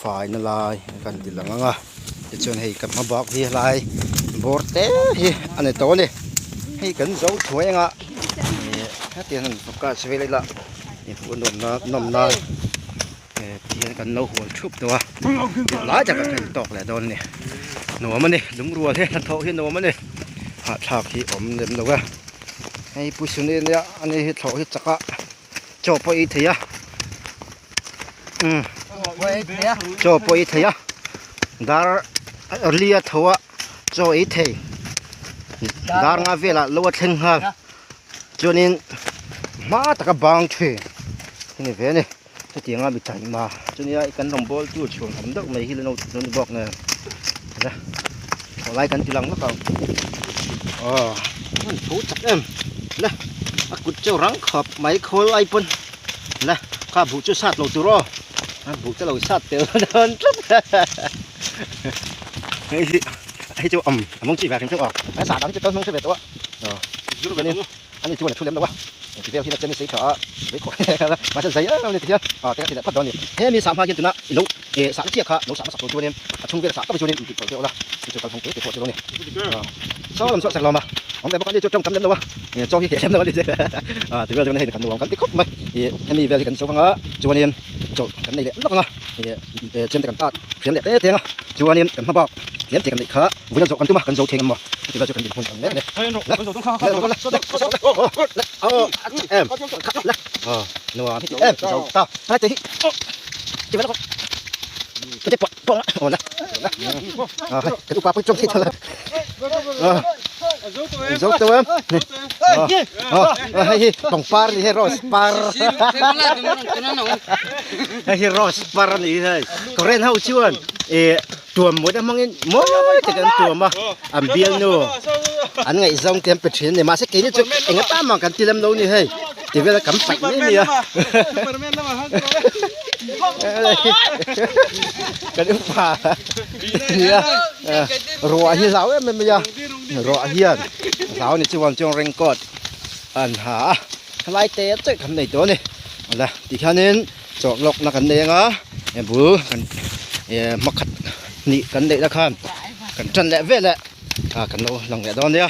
faina lai kan ti lang ang a tichuan hei ka hma bak hi helai bawr te hi a ni tawh a ni hei kan zo thuai anga ih hetiang han focus vel ila hmuh nawm nan nawm nan eh ti hian kan lo hual thup tawh a lai takah khan tawk leh dawn a ni nuam a ni lungrual hi hnathawh hi nuam a ni hahthlak hi awm lem lo e hei pu suni nia ani hi thlawh hi chak a chaw pawh ei thei a umm chaw pawh ei thei a dar li a tho a chaw ei thei dar nga velah lo a thleng nghal chuanin hma taka bang thin a ni ve a ni chutianga mi taima chunia kan rawn bawl tur chhuan awm deuh mai hi lo ni bawk nen thlawh lai kan ti lang vak ang aw an tho chak em la a kut chu rang khawp mai khawl ai pawn la kha buh chu sat lo tur aw a buh te lo sat tel dawn tlat hei hi hei chu awm a mawng chi ve hrim chu aw a sat ang chu tawng hmang hre ve tawh a aw Ani chuan a thu lem lo a, engti vel hian a chemi sei tha a, vei khawh mahse zai em em a ni ti hian a teng a ti leh phawt dawn a ni. He mi sahma hian tuna i lo eh sahna chiah kha lo sah hmasak tur chuanin a chhung vel sah tawp chuanin intih tawh deuh la, chu chu kalphung te te pawh chu lo ni. Saw lam chu a chak lawm a, awm ve bawk a ni chu tawng tam lem lo a, chaw hi heh lem lo a ni che a ti vel chuan hei kan nuam kan ti khawp mai ih hemi vel hi kan cho vang a chuanin chawlh kan nei leh lawk ang a ih chem te kan tat hriam leh te te ang a chuanin kan hma bak tlem te kan neih kha Vula zawh kan tum a, kan zo thei ngam maw? Chuti lai chu kan dinhmun ang mek a ni. Pangpar ni hei rose par hei hi rose par a ni hei Korean ho chuan ih Tuam mawina hmangin mawi tak an tuam a, an bialnu an ngaihzawng te an pe thin a ni. Mahse keini chu eng atan mah kan ti lem lo a ni hei, ti vela kan paih mai a ni a. Kan upa nia ruah hi hlau em em mai a, ruah hian hlau a ni chuan chuan raincoat an ha a, helai te te kan nei tawh a ni. Awle tikhianin. Chawlh lawkna kan nei anga he bul kan eh hmakhat hnih kan neih na khan kan tan leh vel leh ah kan lo lang leh dawn nia.